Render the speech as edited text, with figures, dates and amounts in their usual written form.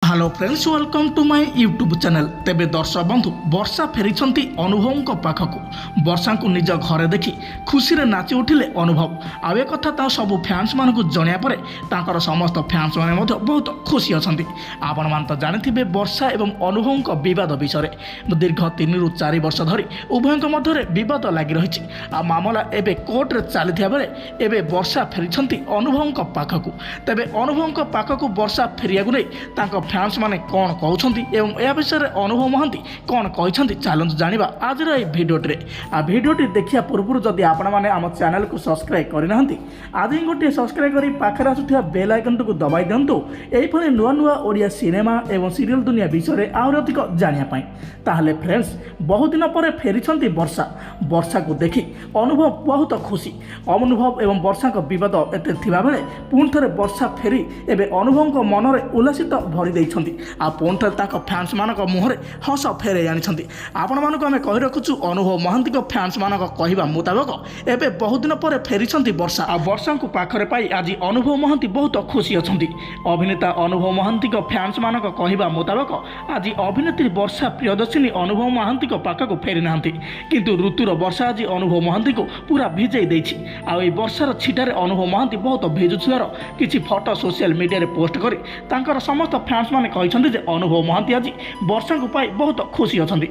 Hello friends, welcome to my YouTube channel. ତେବେ ଦର୍ଶକ ବନ୍ଧୁ, ବର୍ଷା ଫେରିଛନ୍ତି ଅନୁଭବଙ୍କ ପାଖକୁ। ବର୍ଷାଙ୍କୁ ନିଜ ଘରେ ଦେଖି ଖୁସିରେ ନାଚି ଉଠିଲେ ଅନୁଭବ। ଆଉ ଏ କଥା ତା ସବୁ ଫ୍ୟାନ୍ସମାନଙ୍କୁ ଜଣାଇବା ପରେ ତାଙ୍କର ସମସ୍ତ ଫ୍ୟାନ୍ସମାନେ ମଧ୍ୟ ବହୁତ ଖୁସି ଅଛନ୍ତି। ଆପଣମାନେ ତ ଜାଣିଥିବେ ବର୍ଷା ଏବଂ ଅନୁଭବଙ୍କ ବିବାଦ ବିଷୟରେ। ଦୀର୍ଘ 3ରୁ 4 ବର୍ଷ ଧରି ଉଭୟଙ୍କ ମଧ୍ୟରେ ବିବାଦ ଲାଗି ରହିଛି। ଆଉ ମାମଲା ଏବେ କୋର୍ଟରେ ଚାଲିଥିବା ବେଳେ ଏବେ ବର୍ଷା ଫେରିଛନ୍ତି ଅନୁଭବଙ୍କ ପାଖକୁ। ତେବେ ଅନୁଭବଙ୍କ ପାଖକୁ ବର୍ଷା ଫେରିବାକୁ ନେଇ ତାଙ୍କ ଫ୍ୟାନ୍ସମାନେ କ'ଣ କହୁଛନ୍ତି ଏବଂ ଏହା ବିଷୟରେ ଅନୁଭବ ମହାନ୍ତି କ'ଣ କହିଛନ୍ତି, ଚାଲନ୍ତୁ ଜାଣିବା ଆଜିର ଏହି ଭିଡ଼ିଓଟିରେ। ଆଉ ଭିଡ଼ିଓଟି ଦେଖିବା ପୂର୍ବରୁ ଯଦି ଆପଣମାନେ ଆମ ଚ୍ୟାନେଲକୁ ସବସ୍କ୍ରାଇବ୍ କରିନାହାନ୍ତି, ଆଜି ହିଁ ଗୋଟିଏ ସବସ୍କ୍ରାଇବ୍ କରି ପାଖରେ ଆସୁଥିବା ବେଲ୍ ଆଇକନ୍ଟିକୁ ଦବାଇ ଦିଅନ୍ତୁ, ଏଇଭଳି ନୂଆ ନୂଆ ଓଡ଼ିଆ ସିନେମା ଏବଂ ସିରିଏଲ୍ ଦୁନିଆ ବିଷୟରେ ଆହୁରି ଅଧିକ ଜାଣିବା ପାଇଁ। ତାହେଲେ ଫ୍ରେଣ୍ଡସ୍, ବହୁଦିନ ପରେ ଫେରିଛନ୍ତି ବର୍ଷା। ବର୍ଷାକୁ ଦେଖି ଅନୁଭବ ବହୁତ ଖୁସି। ଅନୁଭବ ଏବଂ ବର୍ଷାଙ୍କ ବିବାଦ ଏତେ ଥିବାବେଳେ ପୁଣି ଥରେ ବର୍ଷା ଫେରି ଏବେ ଅନୁଭବଙ୍କ ମନରେ ଉଲ୍ଲାସିତ ଭରି ଦେଇଛନ୍ତି। ଆଉ ପୁଣି ଥରେ ତାଙ୍କ ଫ୍ୟାନ୍ସମାନଙ୍କ ମୁହଁରେ ହସ ଫେରାଇ ଆଣିଛନ୍ତି। ଆପଣମାନଙ୍କୁ ଆମେ କହି ରଖୁଛୁ, ଅନୁଭବ ମହାନ୍ତିଙ୍କ ଫ୍ୟାନ୍ସମାନଙ୍କ କହିବା ମୁତାବକ ଏବେ ବହୁଦିନ ପରେ ଫେରିଛନ୍ତି ବର୍ଷା। ଆଉ ବର୍ଷାଙ୍କୁ ପାଖରେ ପାଇ ଆଜି ଅନୁଭବ ମହାନ୍ତି ବହୁତ ଖୁସି ଅଛନ୍ତି। ଅଭିନେତା ଅନୁଭବ ମହାନ୍ତିଙ୍କ ଫ୍ୟାନ୍ସମାନଙ୍କ କହିବା ମୁତାବକ ଆଜି ଅଭିନେତ୍ରୀ ବର୍ଷା ପ୍ରିୟଦର୍ଶିନୀ ଅନୁଭବ ମହାନ୍ତିଙ୍କ ପାଖକୁ ଫେରିନାହାନ୍ତି, କିନ୍ତୁ ଋତୁର ବର୍ଷା ଆଜି ଅନୁଭବ ମହାନ୍ତିଙ୍କୁ ପୁରା ଭିଜେଇ ଦେଇଛି। ଆଉ ଏହି ବର୍ଷାର ଛିଟାରେ ଅନୁଭବ ମହାନ୍ତି ବହୁତ ଭିଜୁଥିବାର କିଛି ଫଟୋ ସୋସିଆଲ ମିଡ଼ିଆରେ ପୋଷ୍ଟ କରି ତାଙ୍କର ସମସ୍ତ ଫ୍ୟାନ୍ସମାନେ କହିଛନ୍ତି ଯେ ଅନୁଭବ ମହାନ୍ତି ଆଜି ବର୍ଷାଙ୍କୁ ପାଇ ବହୁତ ଖୁସି ଅଛନ୍ତି।